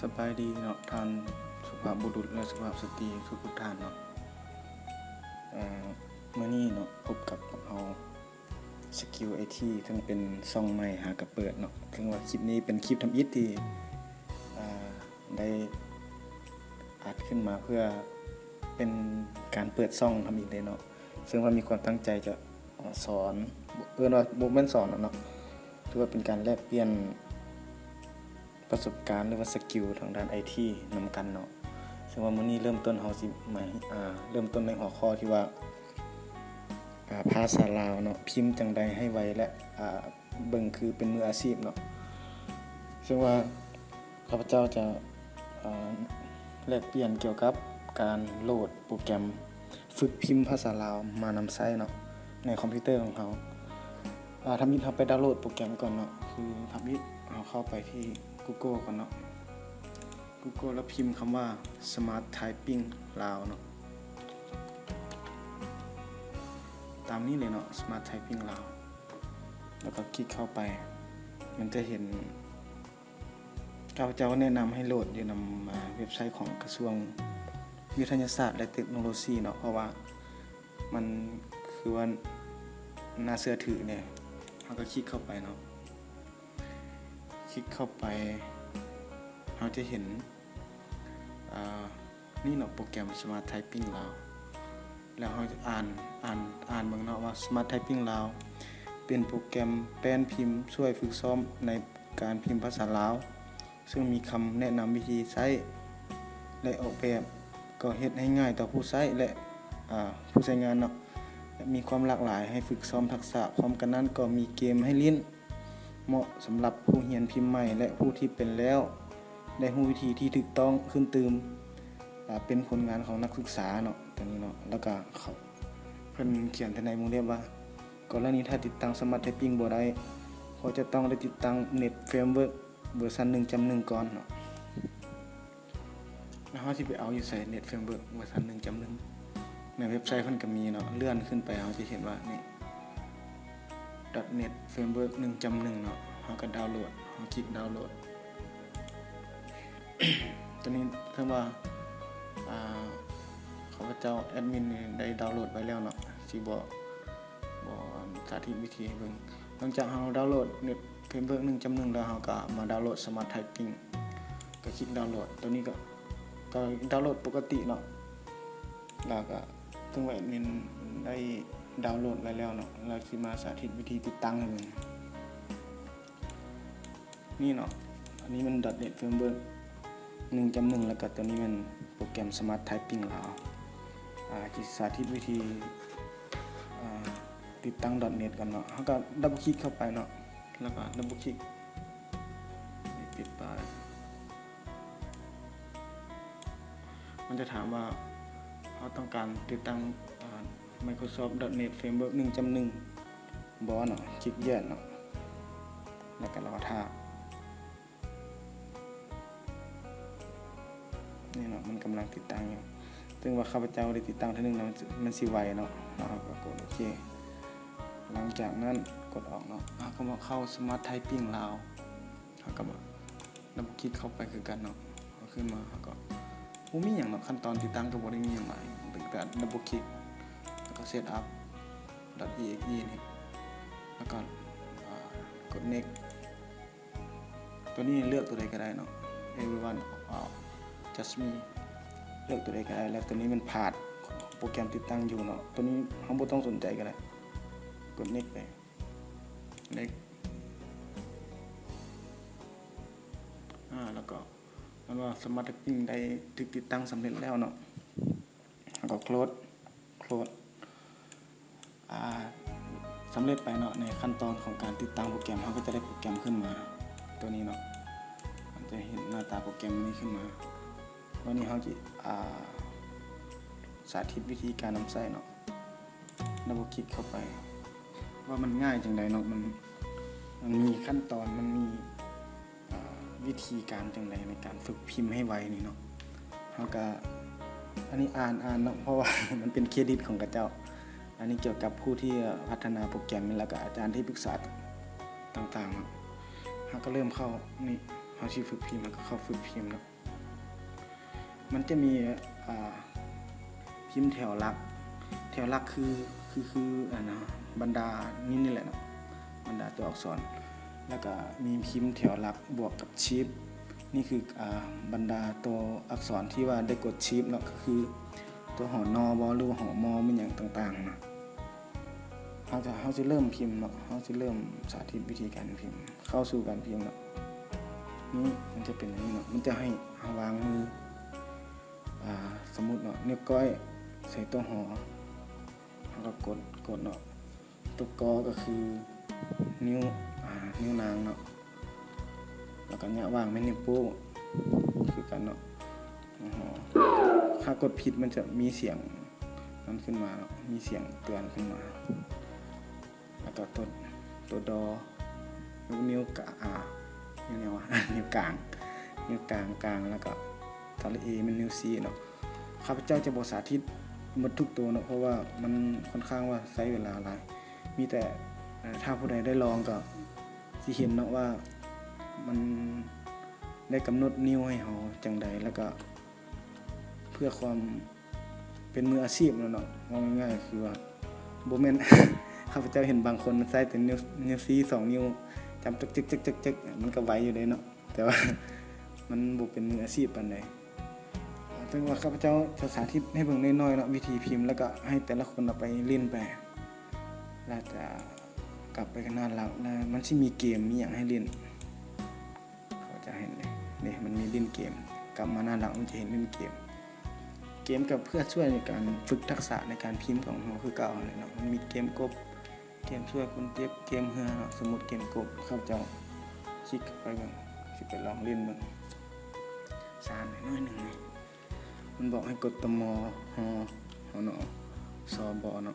ສະບາຍດີເນາະ ທ່ານສຸພາບບຸລຸດ ແລະ ສຸພາບສະຕີທຸກໆທ່ານເນາະ. ເອີ ມື້ນີ້ເນາະ ພົບກັບພວກເຮົາ ສະກິວໄອທີ ເຊິ່ງເປັນຊ່ອງໃໝ່ຫາກະເປີດເນາະ. ເຊິ່ງວ່າຄລິບນີ້ເປັນຄລິບທຳອິດທີ່ ເອີ ໄດ້ອັດຂຶ້ນມາເພື່ອເປັນການເປີດຊ່ອງທຳອິດເລີຍເນາະ. ເຊິ່ງວ່າມີຄວາມຕັ້ງໃຈຈະ ອາ ສອນ ເອີ້ນວ່າບໍ່ແມ່ນສອນເນາະ ຖືວ່າເປັນການແລກປ່ຽນປະສົບການ ຫຼືວ່າສະກິວທາງດ້ານໄອທີນຳກັນເນາະ. ເຊິ່ງວ່າມື້ນີ້ເລີ່ມຕົ້ນເຮົາຊິມາ ອາ ເລີ່ມຕົ້ນໃນຫົວຂໍ້ທີ່ວ່າ ອາ ພາສາລາວເນາະ ພິມຈັ່ງໃດໃຫ້ໄວ ແລະ ອາ ເບິ່ງຄືເປັນມືອາຊີບເນາະ. ເຊິ່ງວ່າຂ້າພະເຈົ້າຈະ ເອີ ແລກປ່ຽນກ່ຽວກັບການໂຫຼດໂປຣແກຣມຝຶກພິມພາສາລາວມານຳໃຊ້ເນາະ ໃນຄອມພິວເຕີຂອງເຮົາ. ອາ ທຳອິດເຮົາໄປດາວໂຫຼດໂປຣແກຣມກ່ອນເນາະ. ຄືທຳອິດເຮົາເຂົ້າໄປທີ່ Google ກ່ອນເນາະ. Google ແລ້ວພິມຄຳວ່າ Smart Typing ລາວ ເນາະ ຕາມນີ້ເລີຍເນາະ Smart Typing ລາວ ແລ້ວກໍຄລິກເຂົ້າໄປ ມັນຈະເຫັນ ຂ້າພະເຈົ້າແນະນຳໃຫ້ໂຫຼດຢູ່ນຳ ອາ ເວັບໄຊຂອງກະຊວງວິທະຍາສາດ ແລະ ເຕັກໂນໂລຊີເນາະ ເພາະວ່າມັນຄືວ່າໜ້າເຊື່ອຖືແດ່. ເຮົາກໍຄລິກເຂົ້າໄປເນາະ ຄລິກເຂົ້າໄປ ເຮົາຈະເຫັນ ອາ ນີ້ເນາະ ໂປຣແກຣມ Smart Typing ລາວ ແລ້ວເຮົາຈະອ່ານ ອ່ານ ອ່ານເບິ່ງເນາະວ່າ Smart Typing ລາວ ເປັນໂປຣແກຣມແປ້ນພິມຊ່ວຍຝຶກຊ້ອມໃນການພິມພາສາລາວ ເຊິ່ງມີຄຳແນະນຳວິທີໃຊ້ ແລະ ອອກແບບກໍເຮັດໃຫ້ງ່າຍຕໍ່ຜູ້ໃຊ້ ແລະ ອາ ຜູ້ໃຊ້ງານເນາະ ແລະ ມີຄວາມຫຼາກຫຼາຍໃຫ້ຝຶກຊ້ອມທັກສະ. ພ້ອມກັນນັ້ນກໍມີເກມໃຫ້ຫຼິ້ນ ເໝາະສຳລັບຜູ້ຮຽນພິມໃໝ່ ແລະ ຜູ້ທີ່ເປັນແລ້ວ ໄດ້ຮູ້ວິທີທີ່ຖືກຕ້ອງຂຶ້ນຕື່ມ ອາ ເປັນຜົນງານຂອງນັກສຶກສາເນາະ ຕົວນີ້ເນາະ. ແລ້ວກະເຂົາ ເພິ່ນຂຽນແຕ່ໃນວົງເລັບວ່າ ກໍລະນີຖ້າຕິດຕັ້ງ Smart Typing ບໍ່ໄດ້ ກໍຈະຕ້ອງໄດ້ຕິດຕັ້ງ Net Framework ເວີຊັນໜຶ່ງຈຸດໜຶ່ງກ່ອນເນາະ. ແລ້ວເຮົາຊິໄປເອົາຢູ່ໃສ Net Framework ເວີຊັນໜຶ່ງຈຸດໜຶ່ງ? ໃນເວັບໄຊເພິ່ນກໍມີເນາະ ເລື່ອນຂຶ້ນໄປເຮົາຈະເຫັນວ່ານີ້ .net framework ໜຶ່ງຈຸດໜຶ່ງເນາະ. ເຮົາກໍດາວໂຫຼດ ເຮົາຄລິກດາວໂຫຼດ. ຕົວນີ້ເຖິງວ່າ ອາ ຂ້າພະເຈົ້າແອດມິນນີ້ໄດ້ດາວໂຫຼດໄວ້ແລ້ວເນາະ ຊິບໍ່ ບໍ່ສາທິດວິທີໃຫ້ເບິ່ງ. ຫຼັງຈາກເຮົາດາວໂຫຼດ Net Framework ໜຶ່ງຈຸດໜຶ່ງແລ້ວ ເຮົາກໍມາດາວໂຫຼດ Smart Typing ກໍຄລິກດາວໂຫຼດ. ຕົວນີ້ກໍ ກໍດາວໂຫຼດປົກກະຕິເນາະ ແລ້ວກໍເຖິງວ່າແອດມິນໄດ້ດາວໂຫຼດໄວ້ແລ້ວເນາະ ແລ້ວຊິມາສາທິດວິທີຕິດຕັ້ງໃຫ້ເບິ່ງ. ນີ້ເນາະ ອັນນີ້ມັນ .net framework ໜຶ່ງຈຸດໜຶ່ງ ແລ້ວກໍຕົວນີ້ແມ່ນໂປຣແກຣມ Smart Typing ລາວ. ອາ ຊິສາທິດວິທີ ອາ ຕິດຕັ້ງ .net ກ່ອນເນາະ. ເຮົາກໍດັບເບິນຄລິກເຂົ້າໄປເນາະ ແລ້ວກໍດັບເບິນຄລິກ ປິດໄປ. ມັນຈະຖາມວ່າເຮົາຕ້ອງການຕິດຕັ້ງ ອາ Microsoft .net framework ໜຶ່ງຈຸດໜຶ່ງ ບໍ່ເນາະ ຄລິກ yes ເນາະ ແລ້ວກໍລໍຖ້າ. ນີ້ເນາະ ມັນກຳລັງຕິດຕັ້ງຢູ່ ເຊິ່ງວ່າຂ້າພະເຈົ້າໄດ້ຕິດຕັ້ງເທື່ອໜຶ່ງແລ້ວ ມັນຊິ ມັນຊິໄວເນາະ. ເຮົາກໍກົດໂອເຄ ຫຼັງຈາກນັ້ນກົດອອກເນາະ ເຮົາກໍມາເຂົ້າ Smart Typing ລາວ ເຮົາກໍມາດັບເບິນຄລິກເຂົ້າໄປຄືກັນເນາະ. ເຮົາຂຶ້ນມາ ເຮົາກໍບໍ່ມີຫຍັງເນາະ ຂັ້ນຕອນຕິດຕັ້ງກໍບໍ່ໄດ້ມີຫຍັງຫຼາຍ ເປັນການດັບເບິນຄລິກ ແລ້ວກໍ setup.exe ນີ້ ແລ້ວກໍ ອາ ກົດ next. ຕົວນີ້ເລືອກຕົວໃດກໍໄດ້ເນາະ everyone ອາ just me ເລືອກຕົວໃດກໍໄດ້. ແລ້ວຕົວນີ້ມັນພາດຂອງໂປຣແກຣມຕິດຕັ້ງຢູ່ເນາະ ຕົວນີ້ເຮົາບໍ່ຕ້ອງສົນໃຈກໍໄດ້ ກົດ next ໄປ next. ອາ ແລ້ວກໍມັນວ່າ Smart Typing ໄດ້ຖືກຕິດຕັ້ງສຳເລັດແລ້ວເນາະ ເຮົາກໍ close close ອາ ສຳເລັດໄປເນາະ ໃນຂັ້ນຕອນຂອງການຕິດຕັ້ງໂປຣແກຣມ ເຮົາກໍຈະໄດ້ໂປຣແກຣມຂຶ້ນມາ ຕົວນີ້ເນາະ ມັນຈະເຫັນໜ້າຕາໂປຣແກຣມນີ້ຂຶ້ນມາ. ວັນນີ້ເຮົາຈະ ອາ ສາທິດວິທີການນຳໃຊ້ເນາະ ດັບເບິນຄລິກເຂົ້າໄປ ວ່າມັນງ່າຍຈັ່ງໃດເນາະ ມັນ ມັນມີຂັ້ນຕອນ ມັນມີ ອາ ວິທີການຈັ່ງໃດໃນການຝຶກພິມໃຫ້ໄວນີ້ເນາະ. ເຮົາກະ ອັນນີ້ອ່ານ ອ່ານເນາະ ເພາະວ່າມັນເປັນເຄຣດິດຂອງເຂົາເຈົ້າ. ອັນນີ້ກ່ຽວກັບຜູ້ທີ່ພັດທະນາໂປຣແກຣມ ແລ້ວກະອາຈານທີ່ປຶກສາຕ່າງໆເນາະ. ເຮົາກະເລີ່ມເຂົ້າ ນີ້ ເຮົາຊິຝຶກພິມ ເຮົາກະເຂົ້າຝຶກພິມເນາະ. ມັນຈະມີ ອ່າ ພິມແຖວຫຼັກ, ແຖວຫຼັກຄື ຄື ຄື ອັນນະ ບັນດານີ້ ນີ້ແຫຼະເນາະ, ບັນດາຕົວອັກສອນ, ແລ້ວກະມີພິມແຖວຫຼັກບວກກັບ Shift ນີ້ຄື ອ່າ ບັນດາຕົວອັກສອນທີ່ວ່າໄດ້ກົດ Shift ເນາະ, ກໍຄືຕົວ ຫ ນ ບໍ ຫຼືວ່າ ຫ ມ ມີຫຍັງຕ່າງໆນະ. ເຮົາຈະ ເຮົາຊິເລີ່ມພິມເນາະ, ເຮົາຊິເລີ່ມສາທິດວິທີການພິມ, ເຂົ້າສູ່ການພິມເນາະ. ນີ້ມັນຈະເປັນອັນນີ້ເນາະ, ມັນຈະໃຫ້ເຮົາວາງມື ອ່າ ສົມມຸດເນາະ ນິ້ວກ້ອຍໃສ່ຕົວ ຫ ເຮົາກໍກົດ ກົດເນາະ, ຕົວ ກ ກໍຄືນິ້ວ ອ່າ ນິ້ວນາງເນາະ, ແລ້ວກໍຍະຫວ່າງແມ່ນນິ້ວໂປ້ງຄືກັນເນາະ. ຫ ຖ້າກົດຜິດມັນຈະມີສຽງນັ້ນຂຶ້ນມາເນາະ, ມີສຽງເຕືອນຂຶ້ນມາ. ແລ້ວກໍຕົວ ຕົວ ດ ນິ້ວ ນິ້ວກາ ອ່າ ນິ້ວຫຍັງວະ ນິ້ວກາງ ນິ້ວກາງ ກາງ ແລ້ວກໍສະຫຼະເອ ແມ່ນນິ້ວຊີເນາະ. ຂ້າພະເຈົ້າຈະບໍ່ສາທິດໝົດທຸກໂຕເນາະ ເພາະວ່າມັນຄ່ອນຂ້າງວ່າໃຊ້ເວລາຫຼາຍ, ມີແຕ່ ເອີ ຖ້າຜູ້ໃດໄດ້ລອງກໍຊິເຫັນເນາະວ່າມັນໄດ້ກຳນົດນິ້ວໃຫ້ເຮົາຈັ່ງໃດ, ແລ້ວກໍເພື່ອຄວາມ ເປັນມືອາຊີບແລ້ວເນາະ, ເວົ້າງ່າຍໆຄືວ່າບໍ່ແມ່ນ ຂ້າພະເຈົ້າເຫັນບາງຄົນໃຊ້ແຕ່ນິ້ວ ນິ້ວຊີ້ສອງນິ້ວ ຈຳ ຈຶກໆໆ ມັນກໍໄວຢູ່ເດ້ເນາະ, ແຕ່ວ່າມັນບໍ່ເປັນມືອາຊີບປານໃດ. ເຖິງວ່າຂ້າພະເຈົ້າຈະສາທິດໃຫ້ເບິ່ງນ້ອຍໆເນາະ ວິທີພິມ, ແລ້ວກໍໃຫ້ແຕ່ລະຄົນເອົາໄປຫຼິ້ນໄປ, ແລ້ວຈະກັບໄປກັບໜ້າຫຼັກ ແລ້ວມັນຊິມີເກມມີຫຍັງໃຫ້ຫຼິ້ນ. ເຂົາຈະເຫັນເດ້ ນີ້ມັນມີຫຼິ້ນເກມ, ກັບມາໜ້າຫຼັກມັນຈະເຫັນຫຼິ້ນເກມ. ເກມກໍເພື່ອຊ່ວຍໃນການຝຶກທັກສະໃນການພິມຂອງເຮົາຄືເກົ່າຫັ້ນແຫຼະເນາະ, ມັນມີເກມກົບ, ເກມຊ່ວຍຄົນເຈັບ, ເກມເຮືອເນາະ. ສົມມຸດເກມກົບ ເຂົາເຈົ້າຄລິກເຂົ້າໄປເບິ່ງ, ຊິໄປລອງຫຼິ້ນເບິ່ງ, ຊານໜ້ອຍໜຶ່ງນີ້. ມັນບອກໃຫ້ກົດຕົວ ມ ຫ ຫ ນ ສ ບ ເນາະ,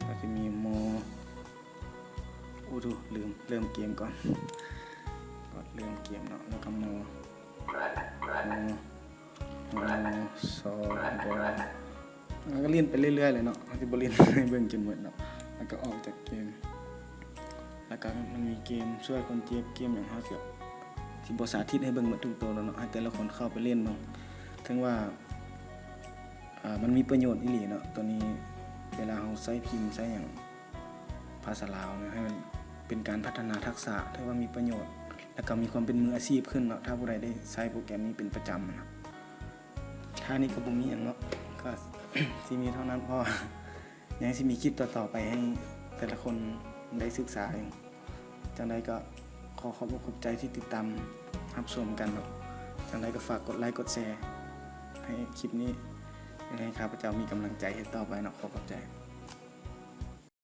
ກໍຈະມີ ມ ໂອ້ ໂທ້ ລືມ ເລີ່ມເກມກ່ອນ, ກໍເລີ່ມເກມເນາະ, ແລ້ວກໍ ມ ຫ ຫ ນ ສ ບ ແລ້ວກໍຫຼິ້ນໄປເລື້ອຍໆເລີຍເນາະ, ເຮົາຊິບໍ່ຫຼິ້ນໃຫ້ເບິ່ງຈົນໝົດເນາະ, ແລ້ວກໍອອກຈາກເກມ. ແລ້ວກໍມັນມີເກມຊ່ວຍຄົນເຈັບ ເກມຫຍັງ ເຮົາຊິ ຊິບໍ່ສາທິດໃຫ້ເບິ່ງໝົດທຸກໂຕແລ້ວເນາະ, ໃຫ້ແຕ່ລະຄົນເຂົ້າໄປຫຼິ້ນເບິ່ງ. ເຖິງວ່າ ອ່າ ມັນມີປະໂຫຍດອີ່ຫຼີເນາະ ໂຕນີ້, ເວລາເຮົາໃຊ້ພິມໃຊ້ຫຍັງພາສາລາວນະ ໃຫ້ມັນເປັນການພັດທະນາທັກສະ ຖືວ່າມີປະໂຫຍດ ແລ້ວກໍມີຄວາມເປັນມືອາຊີບຂຶ້ນເນາະ, ຖ້າຜູ້ໃດໄດ້ໃຊ້ໂປຣແກຣມນີ້ເປັນປະຈຳນະ. ທ້າຍນີ້ກໍບໍ່ມີຫຍັງເນາະ, ກໍຊິມີເທົ່ານັ້ນ ເພາະວ່າຍັງຊິມີຄລິບຕໍ່ໆໄປໃຫ້ແຕ່ລະຄົນໄດ້ສຶກສາຢູ່. ຈັ່ງໃດກໍຂໍຂອບອົກຂອບໃຈທີ່ຕິດຕາມຮັບຊົມກັນເນາະ, ຈັ່ງໃດກໍຝາກກົດໄລກ໌ກົດແຊໃຫ້ຄລິບນີ້ ເພື່ອໃຫ້ຂ້າພະເຈົ້າມີກຳລັງໃຈເຮັດຕໍ່ໄປເນາະ. ຂໍຂອບໃຈ.